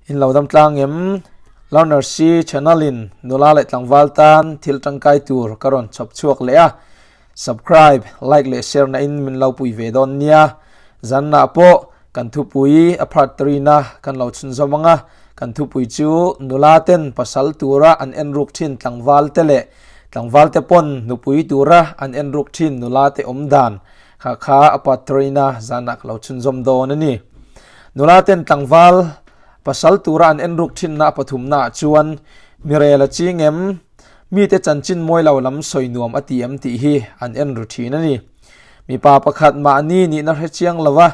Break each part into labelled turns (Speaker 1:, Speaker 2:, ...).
Speaker 1: In lo dam tlang em? Learner C channel in nula leh tlangval tan thil tangkai tur ka rawn chhawp chhuak leh a. Subscribe, like leh share na in min lo pui ve dawn nia. Zanah pawh kan thupui a part 3 na kan lo chhunzawm ang a. Kan thupui chu nula ten pasal tura an en ruk thin tlangval te leh tlangval te pawn nupui tura an en ruk thin nula te awm dan Kha kha a patrina zanah ka lo chhunzawm dawn a ni. Nula ten tlangval pasal tura an en ruk thinna a pathumna ah chuan mirel a ching em, mite chanchin mawi lo lam sawi nuam a ti em tih hi an en ru thin a ni. Mipa pakhat mahni nihna hre chiang lova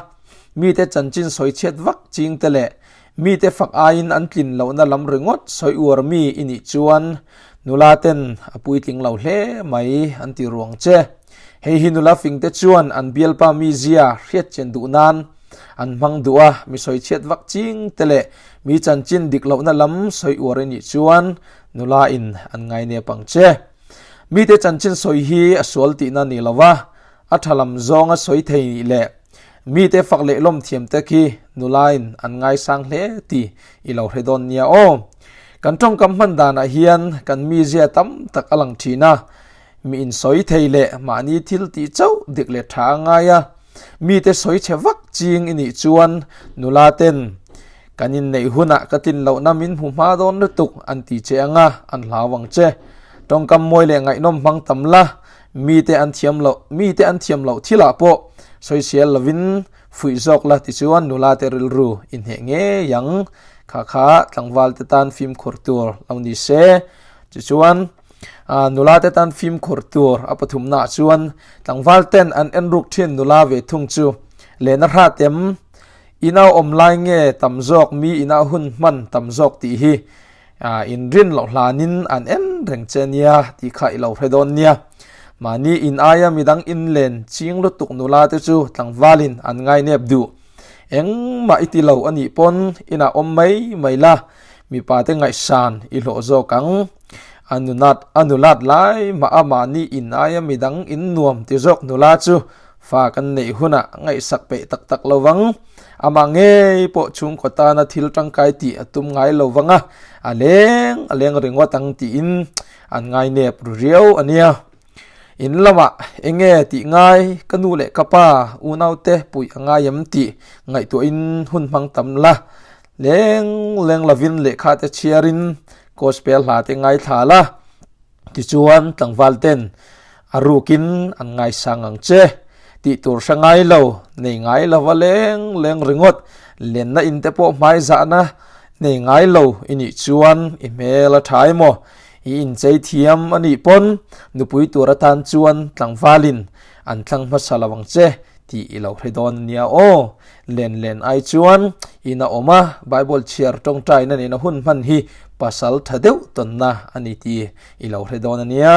Speaker 1: mite chanchin sawi chhiat vak ching te leh mite fak aiin an tlin lohna lam ringawt sawi uar mi i nih chuan nula ten a puitling lo hle mai an ti ruang che. Hei hi nula fingte chuan an bialpa mizia hriat chen duh nan an hmang duh a, mi sawi chhiat vak ching te leh mi chanchin dik lohna lam sawi uar i nih chuan nula in an ngai nep ang che. Mite chanchin sawi hi a sual tihna ni lo va, a tha lam zawnga sawi thei nih leh mite fak leh lawm thiam te khi nula in an ngaisang hle tih i lo hre dawn nia aw. Kan tawngkam hman danah hian kan mizia tam tak a lang thin a, Mi insawi thei leh mahni thil tih chauh dik leh tha a ngai a, mite sawi chhe vak ching i nih chuan nula ten kan inneih hunah ka tlin lohna min hmu hma dawn lutuk an ti che ang a, an hlau ang che. Tawngkam mawi leh ngaihnawm hmang tam la, mite an thiam loh mite an thiam loh thilah pawh sawi sial lovin fuih zawk la tichuan nula te rilru i hneh ngei ang. Kha kha tlangval te tan fimkhur tur lo ni se. Tichuan. Nula te tan fimkhur tur a pathumna ah chuan tlangval ten an en ruk thin nula ve thung chu lehna hrat em ina awm lai nge tam zawk mi ina hun hman tam zawk tih hi in rin loh hlanin an en reng che nia tih kha i lo hre dawn nia. Mahni in aia midang in len ching lutuk nula te chu tlangvalin an ngainep duh. Engmah i ti lo a nih pawn inah awm mai mai la mipa te ngaihsan i hlawh zawk ang. A nunat a nulat lai mah a mahni in aia midang in nuam ti zawk nula chu fa kan neih hunah ngaihsak peih tak tak lo vang. Amah ngei pawh chhungkaw tana thil tangkai tih a tum ngai lo vang a, a leng a leng ringawt ang tiin an ngainep ru riau a nia. In lamah eng nge tih ngai ka nu leh ka pa unaute puih a ngai em tih ngaihtuahin hun hmang tam la. Leng leng lovin lehkha te chhiarin gospel hla te ngaithla la, tichuan tlangval ten a rukin an ngaisang ang che tih tur hre ngai lo, nei ngai lova leng leng ringawt lenna in te pawh hmaizahna nei ngai lo i nih chuan i hmel a tha emaw i inchei thiam a nih pawn nupui tur atan chuan tlangvalin an thlang hmasa lo ang che tih i lo hre dawn a nia aw. Len len ai chuan in a awm a, Bible chhiar tawngtaina nena hun hman hi pasal tha deuh tawnna a ni tih i lo hre dawn a nia.